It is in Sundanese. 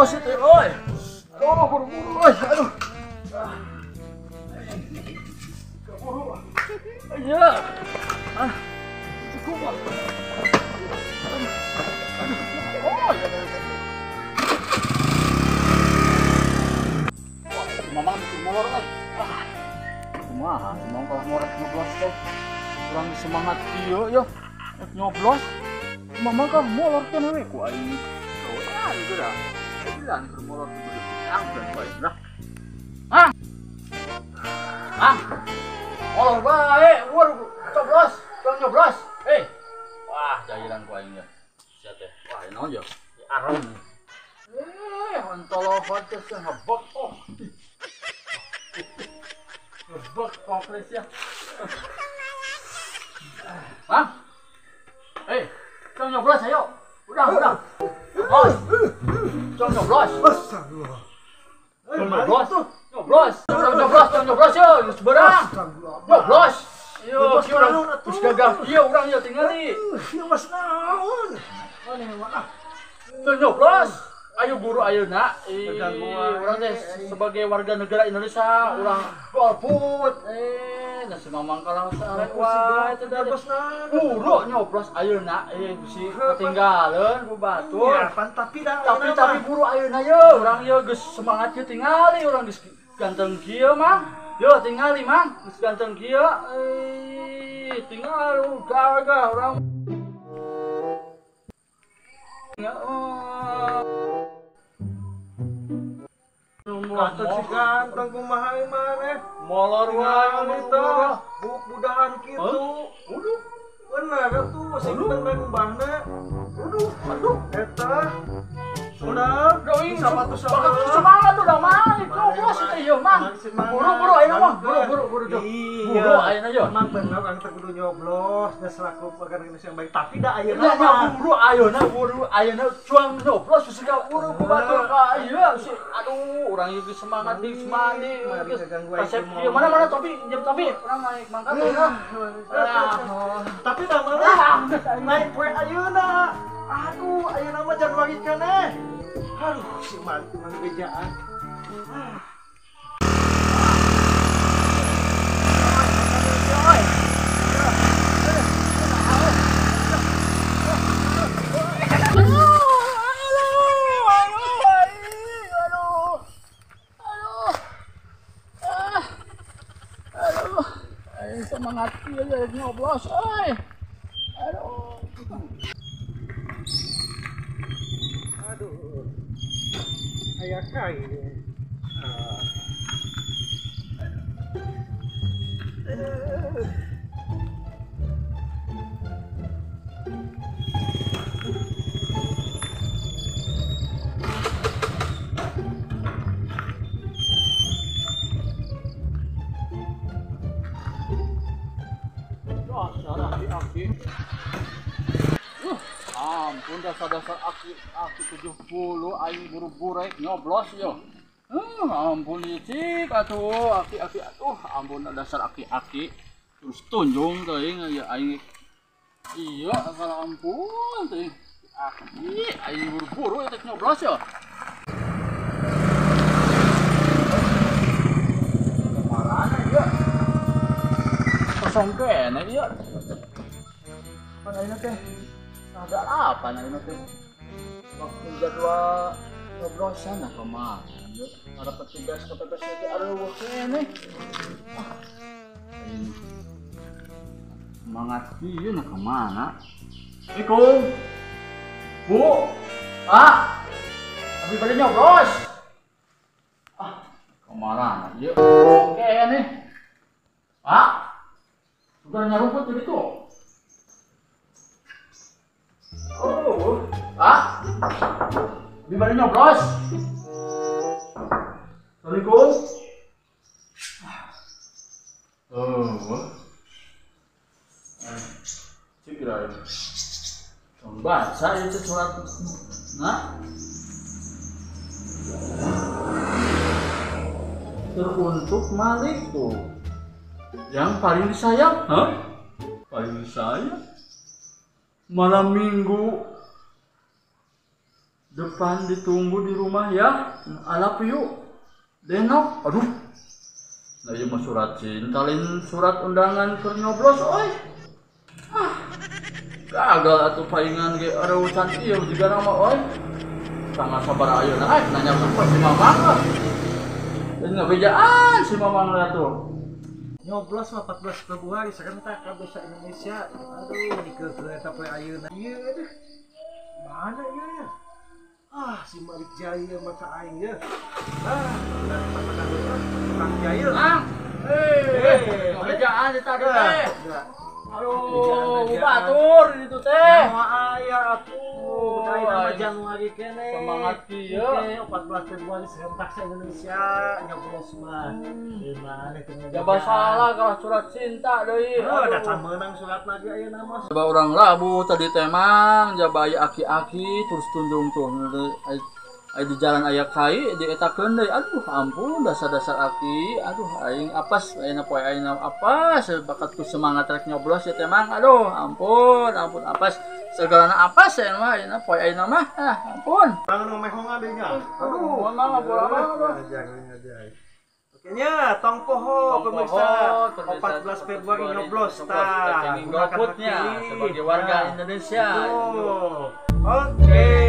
Nyoblos itu, oi. Aduh, buru-buru, oi. Aduh. Buru. Iya. Ah. Cukup. Oh, ya. Wah, mamang bikin molor, oi. Ah. Kumaha, mamang kalau ngorek nyoblos teh. Kurang semangat ieu ya. Nyoblos. Mamang kan molor teh we ku aing. Gawean geura. Bilang keur molor teh angkeun bae lah. Ah. Ah. Molor bae, buru coblos, tong nyoblos. Hei. Wah, jahilan ku aing ya. Sia teh. Wah, naon ya? Arem. Ontoloh teh ngebok. Oh. Ngebok kokres ya. Hah? Hei, tong nyoblos ayo. Udah, udah. Nyoblos. Tong nyoblos. Astagfirullah. Tong nyoblos. Nyoblos. Tong nyoblos, tong nyoblos yo, geus beurang. Nyoblos. Yo, kieu urang geus gagah kieu urang yo tingali. Ieu mas naon? Tong nyoblos. Ayo buru ayeuna. Urang teh sebagai warga negara Indonesia, urang golput. Nah si mamang kalah sarek wae teh buru nyoblos ayeuna bisi ketinggalan ku batur. Ya, pan tapi dah tapi buru ayeuna ye, urang ye geus semangat ye tingali urang geus ganteng kieu mah. Yo tingali mang, geus ganteng kieu. Tingali gagah urang. Ganteng si ganteng kumaha maneh. Molor wae teh. Buk budahan kitu. Aduh. Bener atuh sing ganteng kubahna. Aduh, aduh eta. Sudah, sepatu semangat udah mah, nyoblos teh ieu mah. Buru-buru ayeuna mah, buru-buru buru jo. Buru ayeuna yo. Emang bener urang teh kudu nyoblos nya selaku warga Indonesia yang baik, tapi da ayeuna mah buru ayeuna buru ayeuna cuang nyoblos geus buru ku batur ka ieu si aduh urang ieu semangat di semani kasep ieu mana-mana topi jam topi urang naik mangkat ayeuna. Tapi da mana naik poe ayeuna. Aduh, ayeuna mah Januari keneh. Aduh, si Malik mah bejaan. Aduh, aduh, semangat kieu nyoblos euy. Aduh. Aduh. Aya kai. Aki. Ampun dasar-dasar aki aki 70 aing buru-buru nyoblos yo. Ampun licik atuh aki-aki atuh ampun dasar aki-aki terus tunjung teuing ya aing. Iya kalau ampun teuing aki aing buru-buru teh nyoblos yo. Marana ieu? Kosong keneh ieu. Pan ayeuna teh ada apa ayeuna teh? Waktu jadwal nyoblosan nah kemana? Para petugas KPPS teh aduh keneh. Ah. Semangat ieu nah kemana? Assalamualaikum. Bu. Pak. Abi bade nyoblos. Ah, kemana ieu? Keneh. Pak. Sudah nyarumput di ditu. Oh, Pak. Abi bade nyoblos. Assalamualaikum. Oh. Cik kira. Baca itu surat. Nah. Teruntuk Malik tuh. Yang paling disayang, hah? Paling disayang. Malam Minggu Depan ditunggu di rumah ya. I love you. Denok. Aduh. Nah, ieu mah surat cinta lain surat undangan keur nyoblos euy. Ah. Gagal atuh paingan ge areusan ieu jiga nama euy. Tanggal sabar ayeuna euy nanya ka si Mamang. Geus ngabejaan si Mamang atuh. Nyoblos mah 14 Februari serentak kabeh sa Indonesia. Aduh, dikeukeuh eta poe ayeuna. Ieu aduh. Mana ieu ya? Ah, si Malik Jaya mata aing ya. Ah, Kang Jaya. Mang. Eh, ngabejaan di tadi teh. Aduh, batur di ditu teh. Nyawa aya atuh. Ayeuna mah Januari keneh. Semangat kieu. 14 Februari serentak sa Indonesia nyoblos mah. Gimana teh? Jaba salah kalau surat cinta deui. Oh, da meunang surat lagi ayeuna mah. Jaba urang labu tadi teh Mang, jaba aya aki-aki terus tunjung tuh aya di jalan aya kai dietakeun deui. Aduh, ampun dasar-dasar aki. Aduh, aing apas ayeuna poe ayeuna apas bakat ku semangat rek nyoblos ya teh Mang. Aduh, ampun, ampun apas. Segalana apas ya mah ayeuna poe ayeuna mah. Ah, ampun. Urang nu mehongan deui nya. Aduh, Mang ampun Mang. Oke nya, tong poho pemirsa. 14 Februari nyoblos tah. Gunakan haknya sebagai warga Indonesia. Oke.